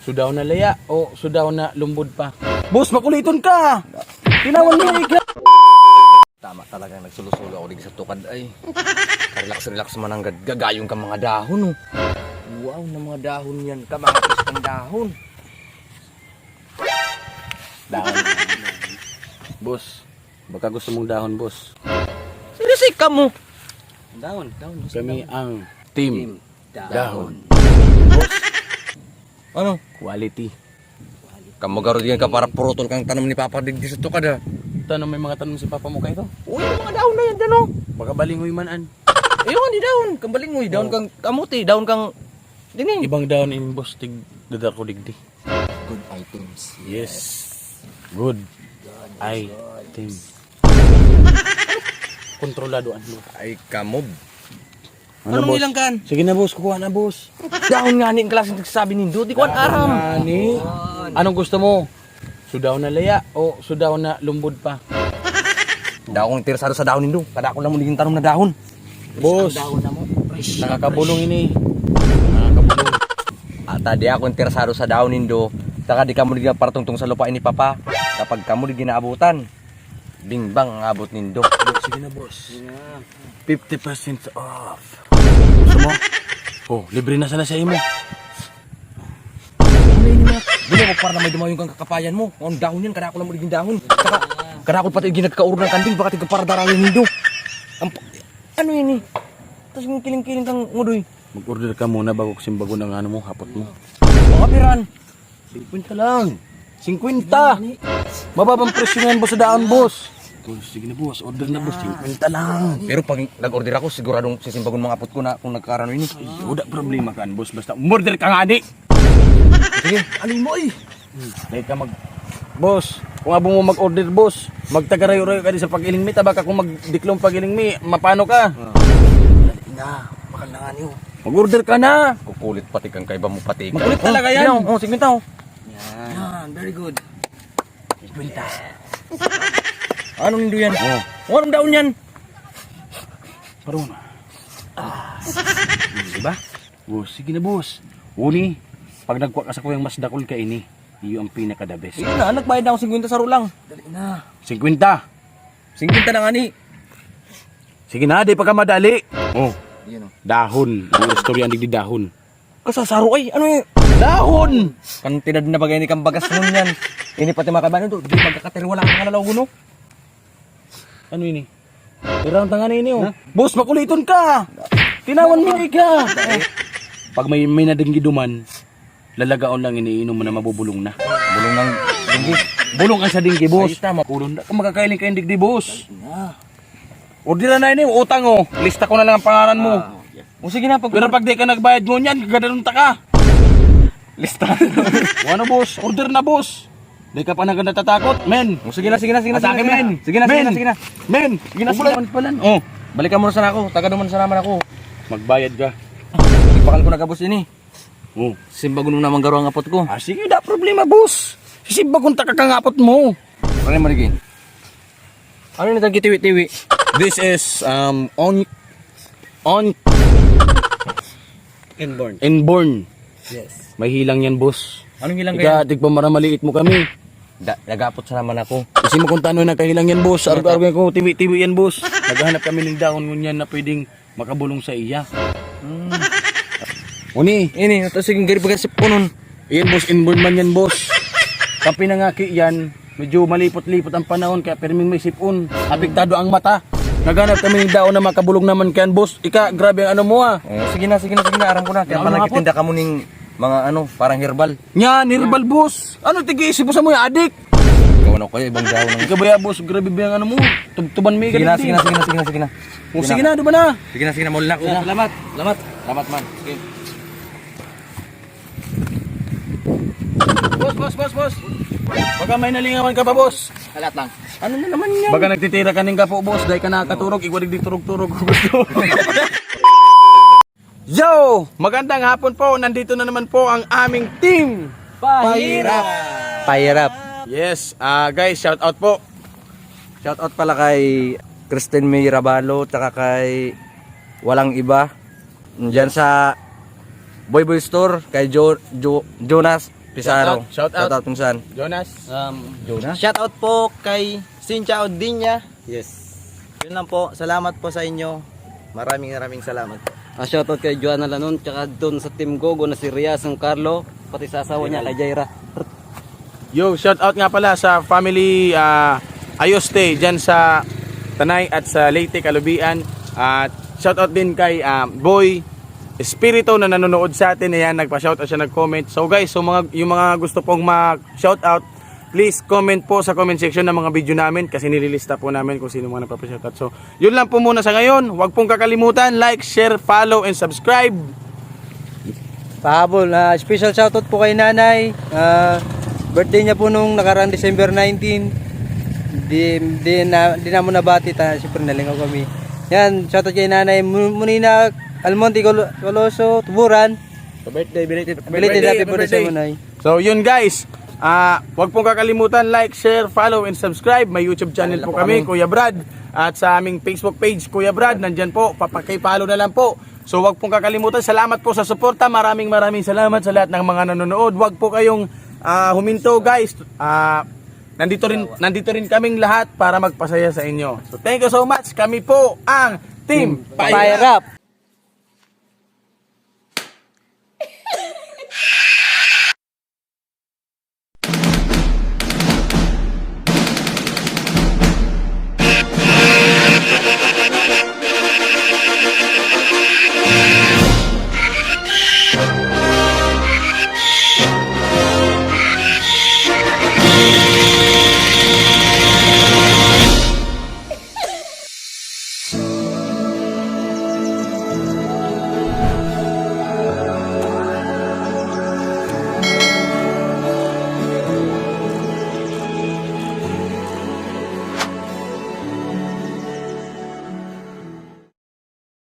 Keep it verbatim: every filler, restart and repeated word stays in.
Sudaw na laya o sudaw na lumbod pa? Boss, makuliton ka! Tinawan mo na ika! Tama talaga, nagsulo-sulo ako digdi sa tukad ay. Relax-relax man ang gad-, gagayong ka mga dahon, oh. Wow, na mga dahon yan ka, mga pistang dahon. Dahon. Boss, baka gusto mong dahon, boss? Seryoso ka mo? Dahon, dahon, gusto Kami dahon. Ang team. Team. Dahon. Dahon. Boss. Ano? Quality. Kamo garo diyan ka para purutol kang tanom ni Papa digdi sa tukad, ha? Tanom may mga tanom si Papa mo kayo to? Uy, yung mga dahon na yan, ano? Baka balingoy man, an. Ayun, di dahon. Kang balingoy, dahon Oh. kang kamuti, dahon kang dini. Ibang dahon in boss, tig dadar ko digdi. Good items. Yes. Good item. Kontrolado, ano? Ay, kamob. Ano, Anong boss? Ilang kan? Sige na, boss. Kukuha na, boss. Dahon nga ni ang klaseng nagsasabi nindo. Di ko an aram. Nga ni. Anong gusto mo? Sudaw na laya o sudaw na lumbod pa? Daw akong interesado sa dahon nindo. Kada ako lang mo naging tanom na dahon. Boss, Ang dahon na mo. Fresh. Nakakabulong ini. Nakakabulong. Ata di ako interesado sa dahon nindo. Saka di ka mo naging paratungtong sa lupa ini, Papa. Kapag ka mo naging naabutan. Bingbang ang abot nindo. Sige na, boss. Fifty percent off. Gusto mo? Oh, libre na sana sa imo. Ano yun, ma? Dili mo para na may dumayon kang kakapayan mo. Ang dahon yan, kada ako lang mo naging dahon. Saka, kada ako pati ginagkauro ng kanding, baka tigka para darayo nindo. Ang pa-, ano yun eh? Tapos yung kiling-kiling kang ngudoy. Mag-order ka muna bago ko simbagon ang ano mo, hapot mo. Mga piran. Singkwenta lang. Singkwenta. Mababang presyo na yan, boss, sa daan, boss. Boss, sige na, boss. Order na, boss. Singkwenta lang. Pero pag nag-order ako, siguradong sisimbagon mga apot ko na kung nagkarano ini. Ay, wala problema kan, boss. Basta umorder ka nga, di. Sige. Alin mo, eh? Dahil ka mag... Boss, kung abo mo mag-order, boss, magtagarayo-rayo ka di sa pag-iling mi, tabaka kung magdiklong pag-iling mi, mapano ka? Dali na, bakal na nga niyo. Mag-order ka na. Kukulit pati kang kaiba mo pati. Makulit talaga yan. Yan, oh, singkwenta, oh. Yan. Yan, very good. Singkwenta. Anong nindo yan? Oh. Anong daon yan? Parang na. Ah. Diba? Oh, sige na, boss. Uni, pag nagkuha ka sa kuyang mas dakul ka ini, iyo ang pinaka-the best. Yun na, nagbayad na ako singkwenta saro lang. Dali na. Singkwenta. Singkwenta na nga ni. Sige na, di pa ka madali. Oh. Yan, oh. Dahon. Ang istorya digdi dahon. Kasasaro ay, ano yung dahon? Kantidad na bagay ni kang bagas mo yan. Ini pati mga kabayan to, di magkakatiriwala ang mga lalaw, no? Ano ini? Tirang tanga na ini, oh. Ha? Boss, makuliton ka! Tinawan mo ka! Pag may, may nadinggi duman, lalagaon lang iniinom mo na mabubulong na. Bulong ng dinggi. Bulong ka sa dinggi, boss. Ay, tama. Kulon na. Kung makakailing ka yung digdi, boss. Orderan na ini, utang, oh. Lista ko na lang ang pangaran mo. Ah, okay. O sige na, pag Pero pag di ka nagbayad ngunyan, gagadanon ta ka. Lista. O ano, boss? Order na, boss. Di ka pa na natatakot, men. O sige na, sige na, sige na, Atake, sige na, men. Sige na, sige na, Men. Sige na. Men. Sige na, sige na, Ubulan. Sige na. Oh. Balikan mo na sana ako. Taga naman sana man ako. Magbayad ka. Bakal ko nagabos ini. Oh. Simbagon mo naman garo ang apot ko. Ah, sige, da problema, boss. Simbagon ta ka kang apot mo. Ano yung marigin? Ano na tagitiwi-tiwi? This is, um, on, on Inborn. Inborn. Yes. May hilang yan, boss. Anong hilang Ika, kaya? Tigpamaramaliit mo kami. Da, nagapot sa naman ako. Kasi mo kung tano nagkahilang yan, boss. Arog-arog yan ko, tiwi-tiwi yan, boss. Naghahanap kami ng dahon ngunyan na pwedeng makabulong sa iya. Hmm. Uni. Ini, ito sige, gari baga sipunon. Iyan, boss, inborn man yan, boss. Pag pinangaki yan, medyo malipot-lipot ang panahon, kaya pirming may sipon. Apektado ang mata. Naghanap kami ng daon na makabulong naman kayan, boss. Ika, grabe ang ano mo, ah. Oh, sige na, sige na, sige na, aram ko na. Kaya Ano pala hapon? Nagtitinda ka mo ning mga ano, parang herbal. Yan, herbal, boss. Ano, tigi-isip mo sa mga adik? Ikaw na kaya, ibang daon ng Ikaw ba ya, boss? Grabe ba yung ano mo? Tubtuban mo yung Sige na, ganito, sige na, eh. Sige na, sige na, sige na. Oh, sige na, di ba na? Sige na, sige na, mall na ako. Sige na. Salamat, salamat. Salamat, man. Sige. Boss, boss, boss, boss. Baka may nalingawan ka pa, boss. Halat lang. Ano na naman yan? Baka nagtitira ka ning gapo, boss. Dahil ka nakakaturog, igwa digdi turog-turog. Gusto. Yo! Magandang hapon po. Nandito na naman po ang aming team. Pahirap. Pahirap. Yes, ah, guys, shout out po. Shout out pala kay Kristen May Rabalo, tsaka kay Walang Iba. Diyan sa Boy Boy Store, kay Jo-, Jo-, Jonas. Pizarro. Shout out, shout out. Shout out kung saan. Jonas. Um, Jonas? Shout out po kay Cynthia Odinha. Yes. Yun lang po. Salamat po sa inyo. Maraming maraming salamat po. Ah, shoutout kay Joanna Lanon, tsaka doon sa Team Gogo na si Rias ng Carlo, pati sa asawa niya kay Jaira. Yo, shout out nga pala sa family ah, Ayoste dyan sa Tanay at sa Leyte, Kalubian. At shout out din kay ah, Boy Espirito na nanonood sa atin. Ayan, nagpa-shout out siya, nag-comment. So guys, so mga, yung mga gusto pong mag-shout out, please comment po sa comment section ng mga video namin kasi nililista po namin kung sino mga nagpapa-shout out. So, yun lang po muna sa ngayon. Huwag pong kakalimutan, like, share, follow, and subscribe. Pahabol, ah, special shoutout po kay Nanay. Ah, birthday niya po nung nakarang December nineteen. Di, di, na, di na mo nabati, ta, siyempre nalingaw kami. Yan, shoutout kay Nanay Mu- Munina Almonte Colo- Coloso, Tuburan. Birthday, belated, Belated happy birthday, Nanay. So, yun guys. Ah, wag pong kakalimutan, like, share, follow, and subscribe. May YouTube channel po kami, Kuya Brad. At sa aming Facebook page, Kuya Brad, nandyan po. Papakipollow na lang po. So, wag pong kakalimutan. Salamat po sa suporta. Maraming maraming salamat sa lahat ng mga nanonood. Wag po kayong ah, huminto, guys. Ah, nandito rin nandito rin kaming lahat para magpasaya sa inyo. So, thank you so much. Kami po ang Team Fire up!